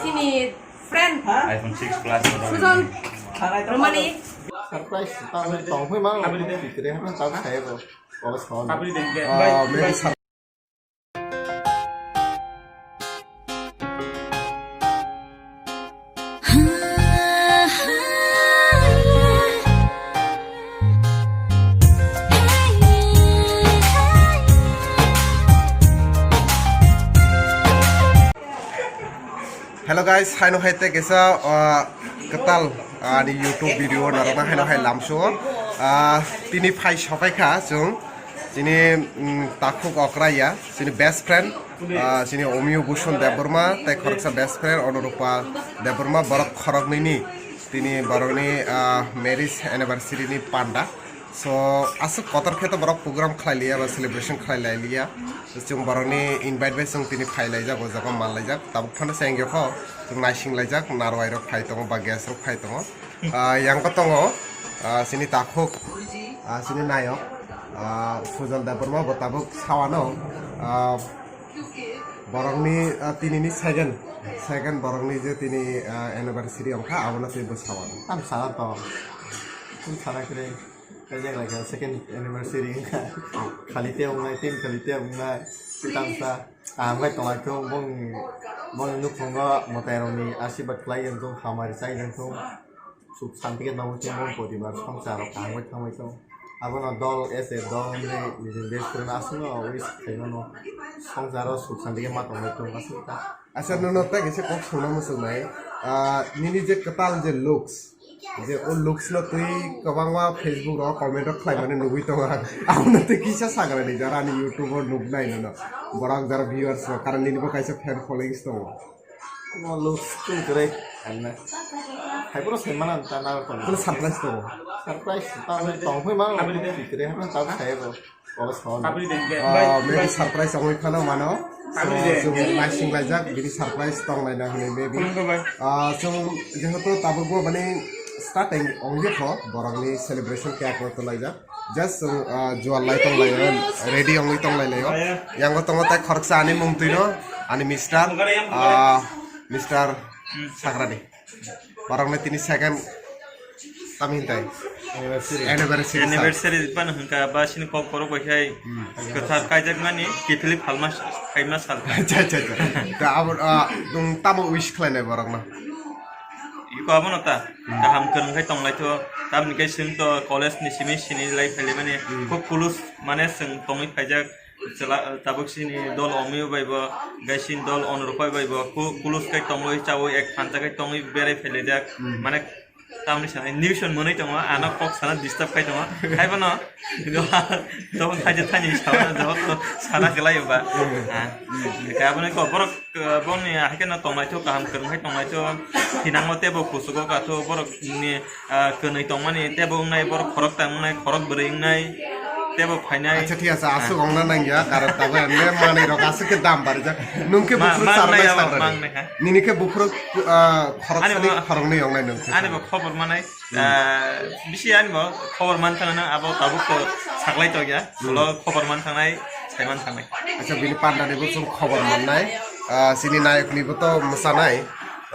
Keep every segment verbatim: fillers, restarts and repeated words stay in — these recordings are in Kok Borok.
Chini friend iPhone six Plus model. Sujon Romani. Surprise, tamo tong hoi ma, tamo saya ko. College ko. Ah, maybe sur- Hello guys, haino hai tei kisa, ah, kwtal, ah, ni YouTube video narwkna haino hai lamso. Ah, tini phai sopai kha chwng. Chini, mm, takhuk okra ya, chini best friend, ah, chini Omiyo Bhushan Debbarma, tei khoroksa best friend Onurupa Debbarma, borok khoroknwini tini borokni, ah, marriage anniversary ni panda. So, aswk kotor khe to borok program khlai liya ba celebration khlai lai liya. Chwng borokni invite bai chwng tini phai laijak, o jaga man laijak. Tabuk phano se wngya kho, chwng naising laijak, narwai rok phai tongo ba guest rok phai tongo. Ah, yang ko tongo, ah, chini takhuk, ah, chini nayok, ah, Sujal Debbarma bo tabuk sawano, ah, borokni, ah, tinini second, second borokni je tini, ah, anniversary wngkha, abono tei bo sawano. Tam sana to, tun sana kre, kajak lai second anniversary wngkha, khali te wngnai, tin khali te wngnai, tei tamsa. Kaham khe tongnaithok, bongni, bongni nukhungo mwtairokni asirwad khlai wngthok, hamari chai wngthok, suk santi khe nangwi thok, bongni poribar swngcharo kaham khe thangwi thok. Abono dol, as a dol, nini, nini best friend aswkno wish khaimano swngcharo suk santi khe ma tongnaithok aswk ta. Acha, nono tei kisa kok songna muchungnai, ah, nini je kwtal je looks, je o looks no twi kwbangma Facebook rok comment rok khlaimani nugwi tongo ang. Abono twi kisa sagra ni jora ani YouTube o nuknai nono. Borok jara viewers rok, karon nini bo kaisa fan followings tongo. Mo looks tun kwrwi, anna. Hai puro sai mana ta na ko. Kono surprise tongo. Surprise ta tong hoi ma, kwrwi ha ta sai ro. Ah, maybe surprise wngwi phano mano. So, chwng naising laijak, bini surprise tong laina hwnwi maybe. Ah, chwng jehetu tabukbo mani starting wngya kho, borokni celebration cake rok tonglaijak. Just chwng, ah, jual lai tong laio, ready wngwi tong lai laio. Yango tongo tei khoroksa ani mung twino, ani mister, ah, mister Sagrani. Borokni tini second tamo hintai? Anniversary. Anniversary. Anniversary bano hwnka ba sini kok borok bai khai kwthar kaijakmani kiphilwi phalma phaima sal. Acha, acha, acha. Ta abo, ah, nwng tamo wish khlainai borokno? Iko abono ta kaham kwrwng khai tonglaitho. Tamni khai chwng to college ni simi sini lai phailaimani. Kok kulus mane chwng tongwi phaijak. Chwla, tabuk sini dol Omiyo bai bo, gai sini dol Onurok bai bo, ku-, kulus kai tongwi chawi ek phansa kai tongwi berai phailaijak. Mane tamni sanai newson mwnwi tongo, ano kok sana disturb kai tongo. Hai bono, do, do khaija thani sawana jawab to sana kwlai ba. Ah, kaya bono ko borok, eh, boni haikhe no tongnaithok kaham kwrwng hai tongnaithok. Thinangno tebo kusugo katho borok ni ah, kwnwi tongmani, tebo wngnai, borok khoroktham wngnai, khorok bwrwi wngnai, tebo phainai. Acha, thik ase, aswk wngna nangya, karon tabuk emne manwi rok aswk khe dam barijak. Nwng khe ma-, buphuru mangnai charwknai abo, sakrani. Mangnai ha. Nini khe buphuru, ah, khorok sani bo, khoroknwi wngnai nwng khe. Ani bo khobor manai, ah, bisi ani bo khobor man thangna abo tabuk ko saklai tokya, ulo khobor man thangnai, sai man thangnai. Acha, bini pandani bo chwng khobor mannai, ah, chini nayokni bo to mwsanai.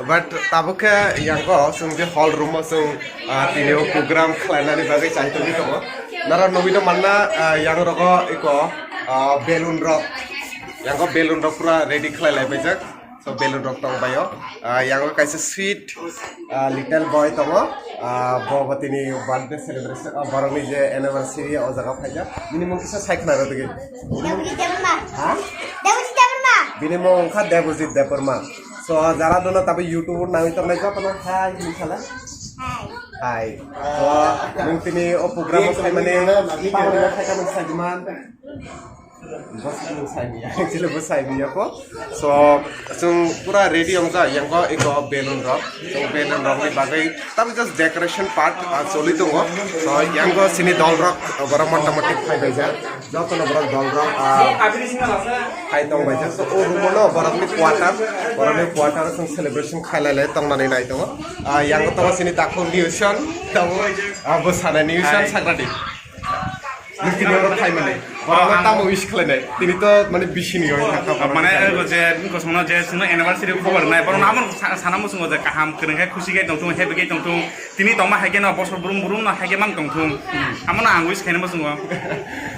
But tabuk khe yango chwng je hall room o chwng, ah, tini o program khlainani bagwi chai tongwi tongo. Naro nugwi no manna, ah, yang rogo eko, ah, balloon rok, yango balloon rok pura ready khlai lai paijak. So balloon rok tong baio. Ah, yango kaisa sweet, ah, little boy tongo. Ah, bo bo tini birthday celebration, ah, borokni je anniversary o jaga phaijak. Bini mung kisa sai khna rw tigi. Debojit Debbarma. Ha? Debojit Debbarma. Bini mung wngkha Debojit Debbarma. So, jara dono tabi YouTube nangwi tongnai jotono hai hini khala. Hai. Hai. So, nwng tini o program o phaimani tamoni no khaika nwng saiman. Bwswk nwng saimiya, actually bo saimiya ko. So, chwng pura ready wngjak, yang ko eko balloon rok. Chwng balloon rok ni bagwi tamo just decoration part, ah, choli tongo. So, yang ko chini dol rok, borok motamoti phai baijak. Jotono borok dol rok, ah, hai tong bai jak. So, o room o no borok ni quarter, borok ni quarter o chwng celebration khai lai lai tong nani nai tongo. Ah, yang o tongo chini takhuk Newson, tongo, ah, bwsana Newson Sagradi. Nini oro phai mani. Borok no tamo wish khlainai. Tini to mane bisini oi thangkha borok. Mane, o je, kosmono je, chwngno anniversary khobor nai. Borok no amo sa-, sana muchungo je kaham, kwrwng khe, khusi khe tongthung, happy khe tongthung. Tini tongma hai khe no bosor brum brum no hai khe mang tongthung. Amo no ang wish khaina muchungo.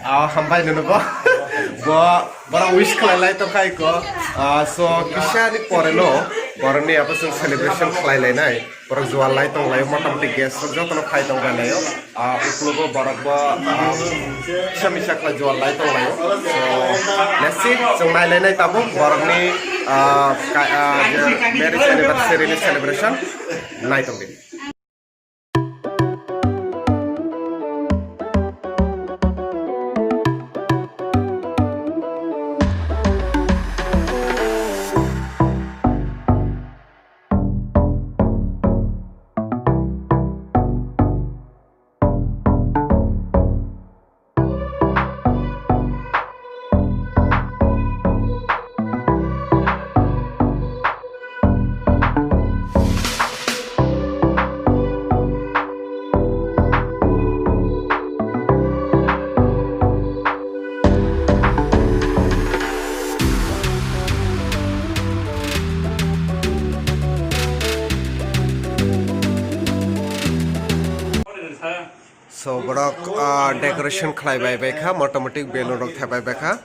Ah, hambai nono bo. Bo, borok wish khlai lai tongkha iko. Ah, so, kisa ni pore no, borok ni abo chwng celebration khlai lai nai. Borok jual lai tong lai, motamoti guest rok jotono phai tong bai lai o. Ah, uklogo borok bo, ah, kisa misa khlai jual lai tong lai o. So, let's see, chwng nai lai nai tabuk borok ni, ah, ka-, ah, je marriage anniversary ni celebration nai tong di. So, borok, ah, decoration khlai bai bai kha, motamoti balloon rok thepai bai kha.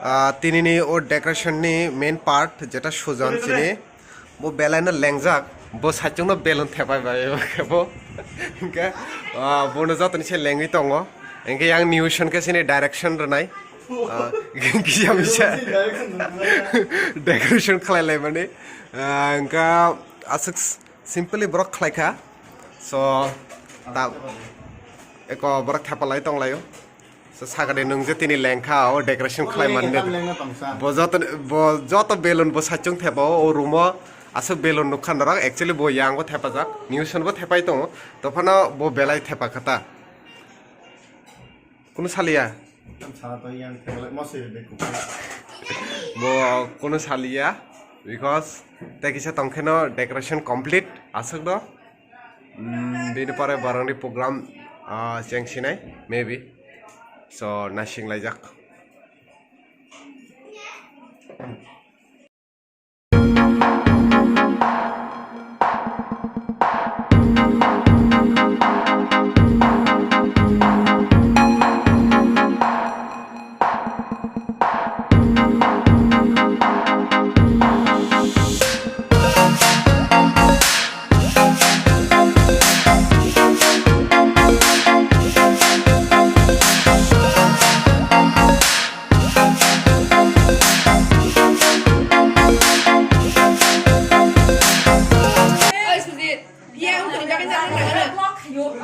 Ah, tini ni o decoration ni main part, jeta sujan chini, bo belai no lengjak, bo saichung no balloon thepai bai bai kha bo. Hinkhe, ah, bono joto ni se lengwi tongo. Hinkhe yang Newson khe chini direction rwnai. Ah, kisa misa decoration khlai lai mani. Ah, hinkhe aswk Simply borok khlai kha. So, ta, eko borok thepalai tong lai o. So, sakani nwng je tini lengkha o decoration khlai manne. Bo joto, bo joto balloon bo saichung thepa o, o room o aswk balloon nukha norok. Actually, bo yang bo thepajak. Newson bo thepai tongo. Tophano bo belai thepa kha ta. Kunu saliya. Ang sana to yang khe belai mo se de ko. Bo kunu saliya because tei kisa tongkheno decoration complete aswk do. Mm, bini pore borokni program, ah, cheng sinai maybe. So, nasing laijak.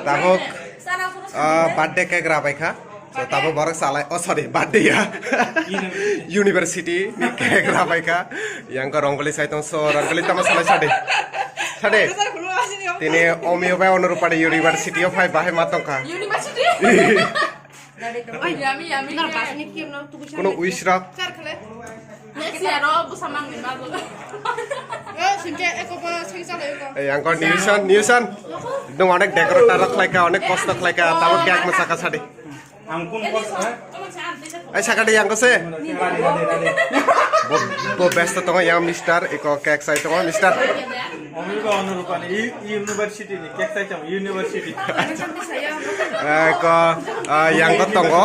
Tabuk, ah, birthday cake rabai kha. So, tabuk borok salai, oh, sorry, birthday ya. University ni cake rabai kha. Yang ko Rongoli sai tong, so, Rongoli tamo salai sade. Sade. Tini Omiyo bai Onurupani University o phai bahai ma tong kha. University? Oi, yummy, yummy. Nor pasni kim no tuku. Kono wish rok. Next year o busamang ni bago. Eh, singke eko pa sing sa ko. Eh, yang ko Newson, Newson. Dong onek decorator rok khlai kha, onek kosto khlai kha, tamo cake ma saka sadi. Ang kun kos, eh? Ai, sakade yang ko se. Bo, bo best tongo yang mister, eko cake sai tongo mister. Omiyo bai Onurupani, i, i university ni, cake sai chong, university. Eh, ko, ah, yang ko tongo.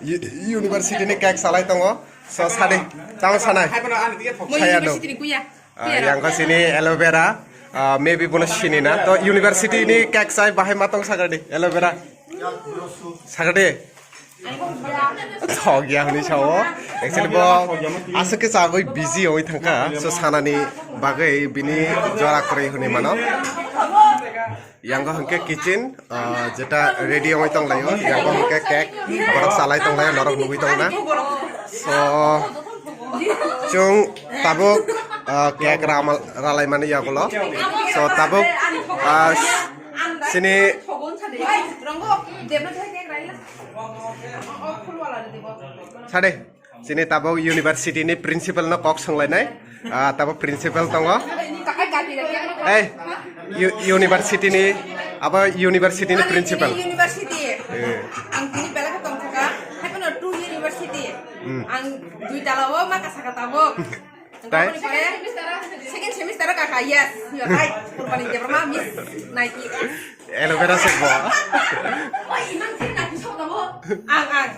U-, university ni cake salai tongo. So, sadi, tang sanai. Saya do. University ni kuya. Ah, yang ko sini aloe vera. Ah, maybe bono sini na. To university ni cake sai bahai ma tong sagadi, aloe vera. Sagadi. Thok ya hwnwi sao. Actually, bo aswk khe chagwi busy oi thangkha. So, sanani bagwi bini jora kwrwi hwnwi mano. Yang ko hwnkhe kitchen, ah, jeta ready oi tong laio. Yang ko hwnkhe cake, borok salai tong laio, norok nugwi tong na. So, chwng tabuk, ah, cake rama-, ralai mani yagulo. So, tabuk, ah, sini Sade, chini tabuk university ni principal no kok swnglainai. Ah, tabuk principal tongo. Ei, u-, university ni, abo university ni principal. University. Eh. Ang tini belai khe tongthokha. Haiphano two Hmm. Ang dui tala o ma kasa kata bo. Tai? Second semester o kaka, yes, you are right. Kurbani Debbarma, Miss Nike. Aloe vera se bo. Oi, imang sini nak sok tabo. Ang, ang.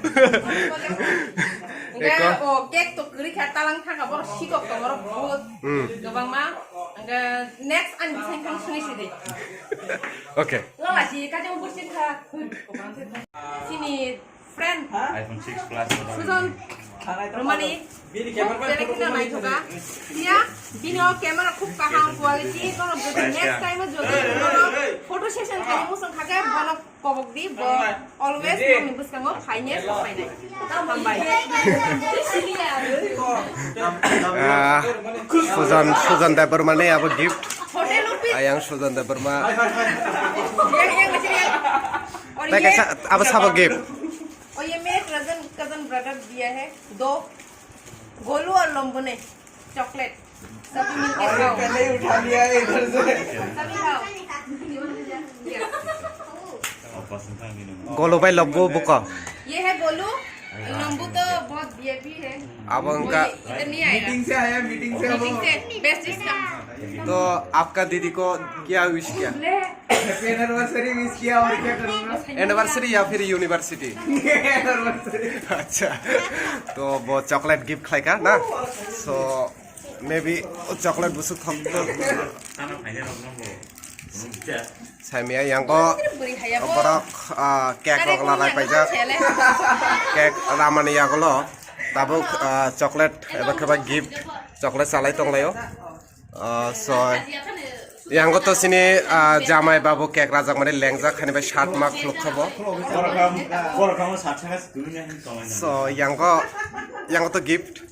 Eko. Enggak, oh, cake to kiri kata lang thang kabor sikok to borok but. Hmm. Gabangma. Enggak, next ang bising kang sini sini. Okay. Lo lagi kacang bursin kha. Sini friend. iPhone six Plus. Sujon. Romani, bini camera khub bai photo naithoka. Iya, bini o camera khub kaham quality, kono jodi next time o jodi kono photo session khaini musung khake bono kobok di, bo always nokni bwskango phaine sok phainai. Hambai. Ah, Sujan, Sujan Debbarma ni abo gift. Hotel office. Ayang Sujan Debbarma. Yang, yang, yang. Tei kaisa abo sabo gift. और ये मेरे cousin cousin brother दिया है दो, गोलू और लंबू ने चॉकलेट। सभी मिलके खाओ। पहले ही उठा लिया है इधर से। सभी खाओ। Golu bai lobbu buko. ये है गोलू, लंबू तो बहुत दिया भी है। Abo wngkha. इधर नहीं आएगा। मीटिंग से आया, मीटिंग से। मीटिंग से बेस्ट इसका। तो आपका दीदी को क्या विश किया? Happy anniversary wish किया, और क्या करूँगा? Anniversary या फिर university? Anniversary। अच्छा, to bo chocolate gift khlaika na? So maybe chocolate busuk thok to. Saimia yango borok, ah, cake rok lalai paijak. Cake ramani yagulo tabuk, ah, chocolate eba kheba gift chocolate chalai tonglaio. Ah, so, yango to sini, ah, jamai babu cake rajak mani lengjak hani bai sat mak khuluk khabo. Borok ham, borok ham sat thangka se tuni na hin tongmani. So, yango, yango to gift.